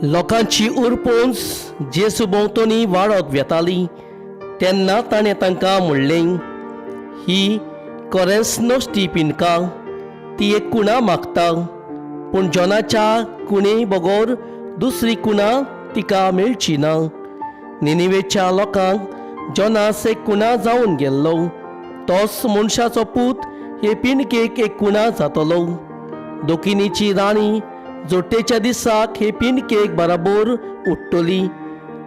लोकांची उरपोंस जेसू भोंवतणी वाडत वेताली तेन्ना ताणें तांकां म्हणलें, ही कोरेंस नश्टी पिनका, ती एक कुणा मागता, पूण जॉनाच्या कुणे बगर दुसरी कुणा तिका मेळची ना. निनिवेच्या लोकांक जॉनास एक कुणा जावन गेल्लो, तोच मनशाचो पूत हे पिंडकेक एक कुणा जातलो. दोकिनीची राणी जोट्टेच्या दिसाक हे पिंडकेक बराबर उठ्ठली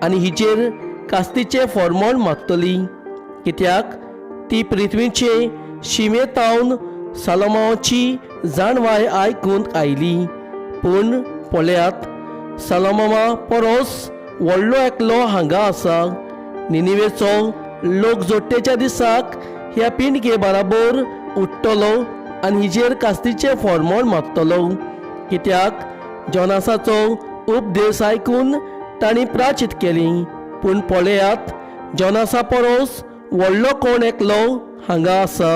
आनी हिचेर कास्तीचें फॉर्मोण मागतली, कित्याक ती पृथ्वीचे शिमेतावन सालोमाची जाणवाय आयकूंक आयली. पूण पळयात, सालोमा परस व्हडलो एकलो हांगा आसा. निनिवेचो लोक जोट्टेच्या दिसाक ह्या पिंडके बराबर उठ्ठलो आनी हिचेर कास्तीचें फॉर्मोण मागतलो, कित्याक जॉनासाचो उपदेश आयकून तांणी प्राचीत केली. पूण पळयात, जॉनासा परस व्हडलो कोण एकलो हांगा आसा.